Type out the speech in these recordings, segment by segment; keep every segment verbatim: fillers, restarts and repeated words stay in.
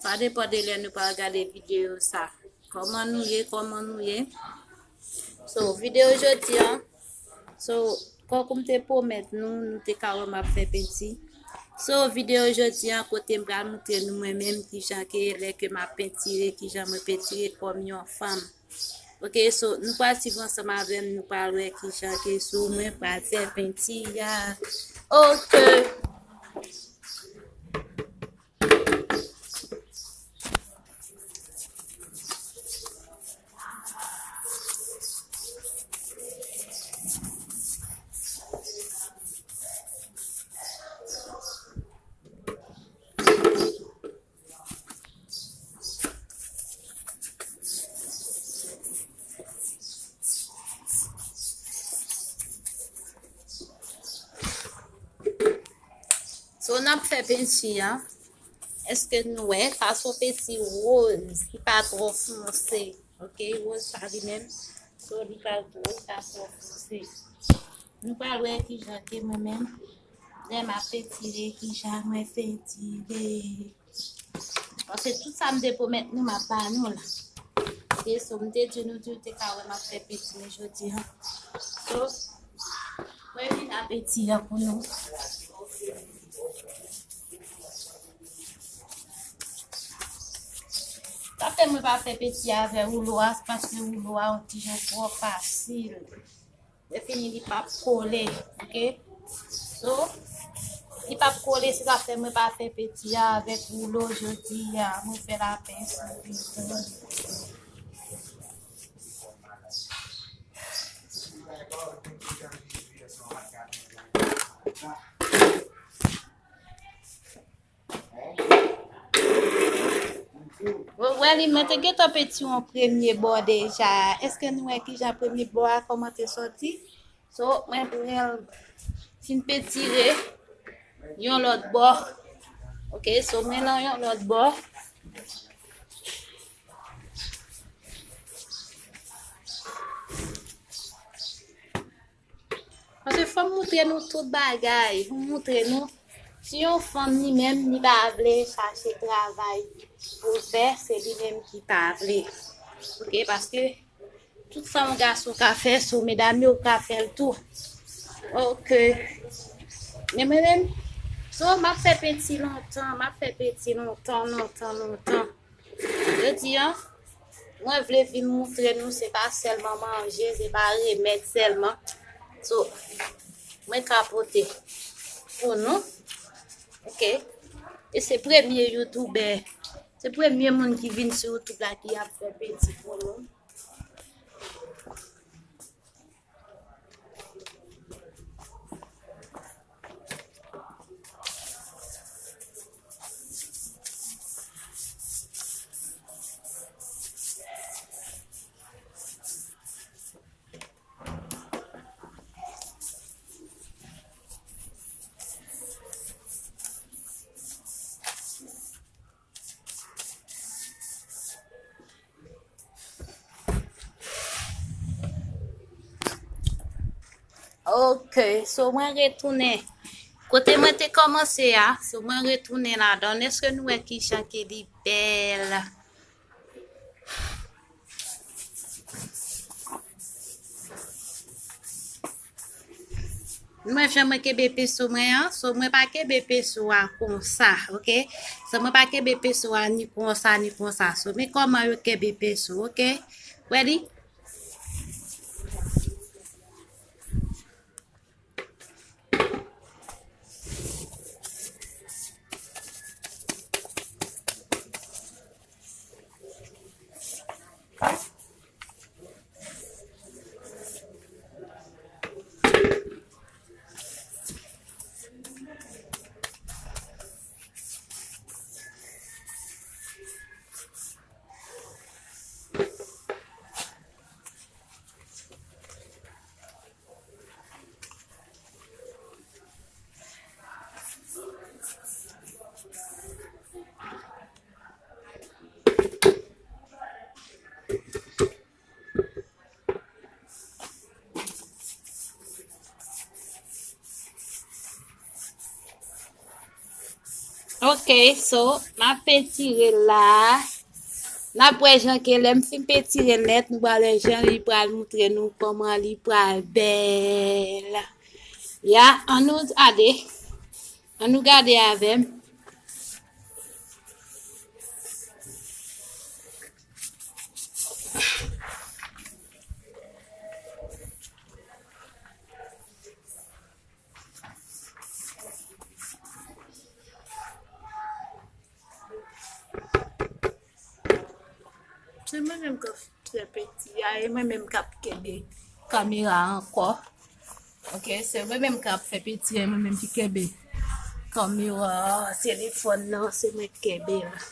pa depann de lè nou pral gade videyo sa. Kòman nou ye, kòman nou ye? So, videyo jodi an, so, kòm m te pwomèt nou, nou te ka wè m ap fè penti. So, videyo jodi an, kote m pral montre nou mwen menm kijan ke lè ke m ap pentire, kijan mwen pentire kòm yon fanm. Ok, so, nou pral swiv ansanm avè m, nou pral wè kijan ke so mwen pral fè penti a. Ok. So, n ap fè penti an. Èske nou wè? Sa se yon penti woz, ki pa twò fonse. Ok, woz sa li menm. So, li pa, li pa twò fonse. Nou pral wè kijan ke mwen menm, lè m ap pentire, kijan mwen pentire. Paske tout sa m te pwomèt nou, m ap ba nou la. Ok, so m te di nou tou te ka wè m ap fè penti, men jodi an. So, mwen vin ap penti an pou nou. Sa fè mwen pa fè penti avè woulo a, se paske woulo a yon ti jan twò fasil. Lè fini, li p ap kole, ok? So, li p ap kole, se sa fè mwen pa fè penti a avèk woulo jodi a. Mwen fè l a pens. Ou wè li, mwen te gentan penti yon premye bò deja. Èske nou wè kijan premye bò a kòman te sòti? So, mwen pral fin pentire yon lòt bò. Ok, so mwen lan yon lòt bò. Paske fò m moutre nou tout bagay. Fò m moutre nou. Si yon fanm li menm, li pa vle chache travay pou l fè, se li menm ki pa vle. Ok, paske tout sa yon gason ka fè, so medam yo ka fè l tou. Ok. Men mwen menm, so m ap fè penti lontan, m ap fè penti lontan, lontan, lontan. Jodi a, mwen vle vin moutre nou, se pa sèlman manje, se pa remèd sèlman. So, mwen ka pote pou nou. Ok. E se premye youtubè, se premye moun ki vin sou YouTube la ki ap fè penti pou nou. Ok, so mwen retounen kote mwen te kòmanse a, so mwen retounen ladan. Èske nou wè kijan ke li bèl? Mwen jan mwen kenbe peso mwen an, so mwen pa kenbe peso a konsa, ok? So mwen pa kenbe peso a ni konsa, ni konsa. So men kòman yo kenbe peso, ok? Wè li? Ok, so, m ap pentire la. N ap wè jan ke lè m fin pentire nèt, nou pral wè jan li pral moutre nou kòman li pral bèl. Ya, ann nou gade. Ann nou gade avè m. Se mwen menm k ap fè penti a, e mwen menm k ap kenbe kamera ankò. Ok, se mwen menm k ap fè penti a, e mwen menm ki kenbe kamera, telefòn nan, se mwen k kenbe l.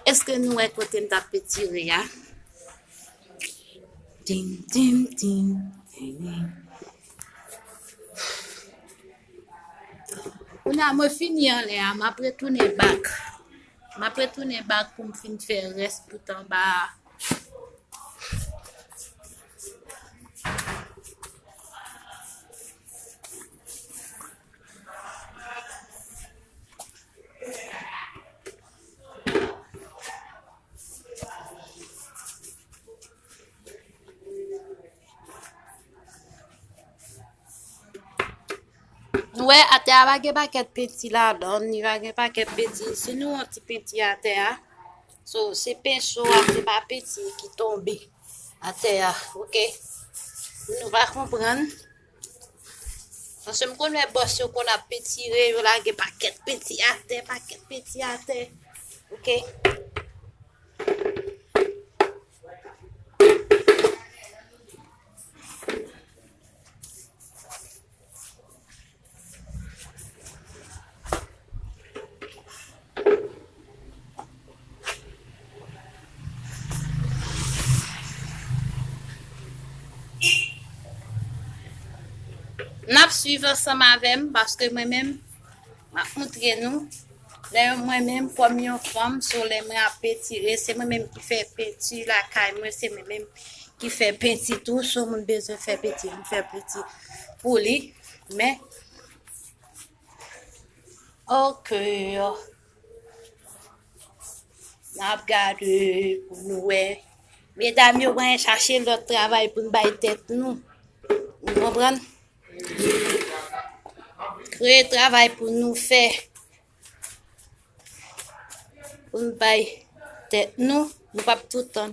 Èske nou wè kote m t ap pentire a? Tim, tim, tim, tim. Kounye a, mwen fini anlè a, m ap retounen back. M ap retounen back pou m fin fè rès bout anba a. Nou wè, atè a pa gen pakèt penti ladan l, li pa gen pakèt penti. Si nou wè yon ti penti atè a, so, se penso a, se pa penti ki tonbe atè a, ok? Nou pa konprann. Paske m konn wè bòs yo konn ap pentire, yo lage pakèt penti atè, pakèt penti atè. Ok. N ap swiv ansanm avè m, paske mwen menm, m ap moutre nou. Lè mwen menm, kòm yon fanm, so lè mwen ap pentire, se mwen menm ki fè penti lakay mwen, se mwen menm ki fè penti tou. Si yon moun bezwen fè penti, m fè penti pou li. Men, ok. N ap gade pou nou wè. Medam yo, mwen chache lòt travay pou n bay tèt nou. Nou konprann? Kreye travay pou nou fè. Pou n bay tèt nou. Nou p ap tout tann.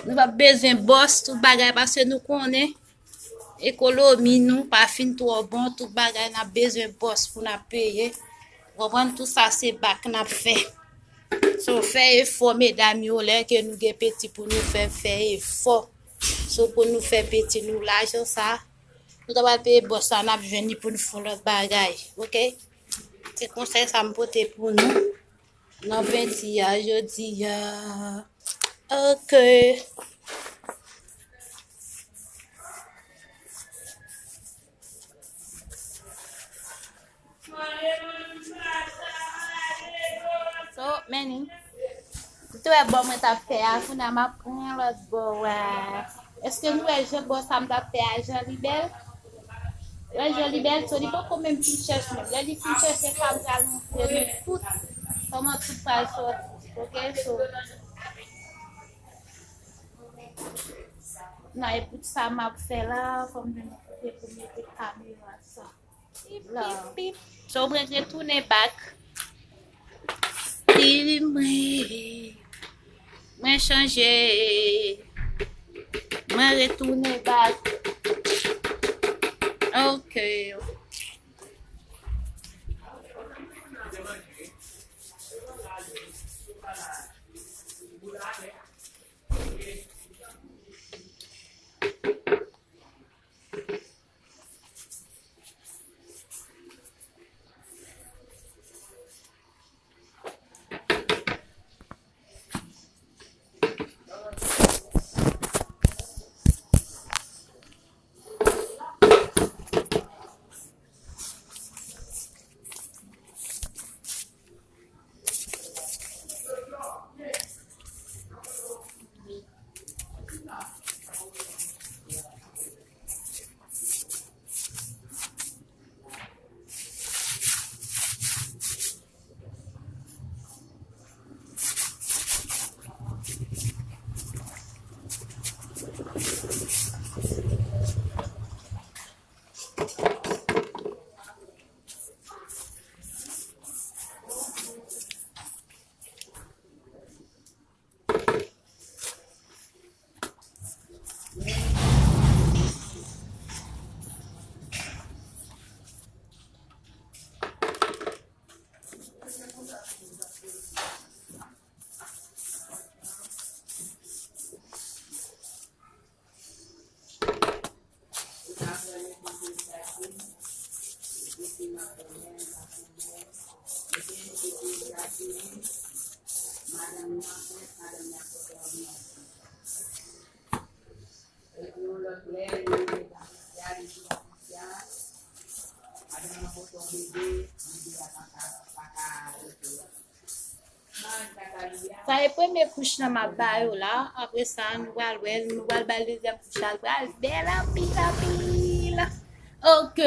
Nou p ap bezwen bòs tout bagay, paske nou konnen ekonomi nou pa fin twò bon, tout bagay n ap bezwen bòs pou n ap peye. Ou konprann? Tout sa se back n ap fè. So, fè efò, medam yo, lè ke nou gen penti pou nou fè, fè efò. So, pou nou fè penti nou, lajan sa, nou ta pral peye bòs la, n ap jwenn li pou nou fè lòt bagay, ok? Se konsèy sa m pote pou nou nan penti a jodi a. Ok. So, men ni. Ou te wè bò mwen t ap fè a, kounye a m ap pran lòt bò a. Èske nou wè jan bò sa m t ap fè a, jan li bèl? Wè jan li bèl, so li poko menm fin chèche menm. Lè li fin chèche, sa m pral montre nou tout, kòman tout pral sòti. Ok, so. Nan, e bout sa m ap fè la, fò m jwenn kote pou mete kamera sa. Pip, pip, pip. So, mwen retounen back. Stil mwen. Mwen chanje. Mwen retounen back. Ok. Sa e premye kouch lan m ap ba yo la. Apre sa, nou pral wè, nou pral bay dezyèm kouch la. L pral bèl anpil, anpil. Ok.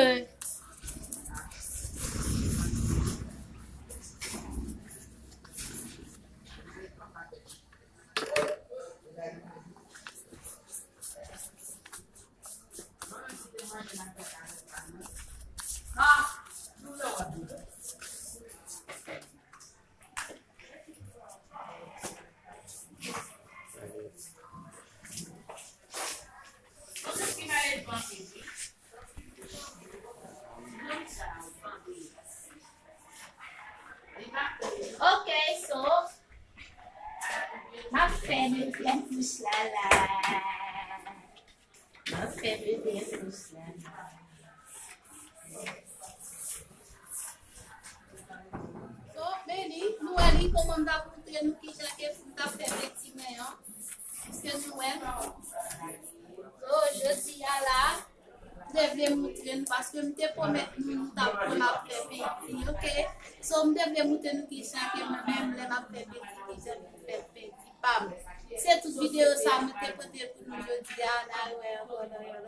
Ok, so, m ap fè dezyèm kouch la la. M ap fè dezyèm kouch la. So, men li, nou wè li, kòman m t ap montre nou kijan ke m t ap fè penti mwen an. Èske nou wè? So, jodi a la, m te vle montre nou, paske m te pwomèt nou, nou t ap wè m ap fè penti, ok? So, m te vle montre nou kijan ke mwen menm, lè m ap fè penti, kijan m fè penti pa m. Se tout videyo sa mwen te pote pou nou jodi a, n a wè ankò nan yon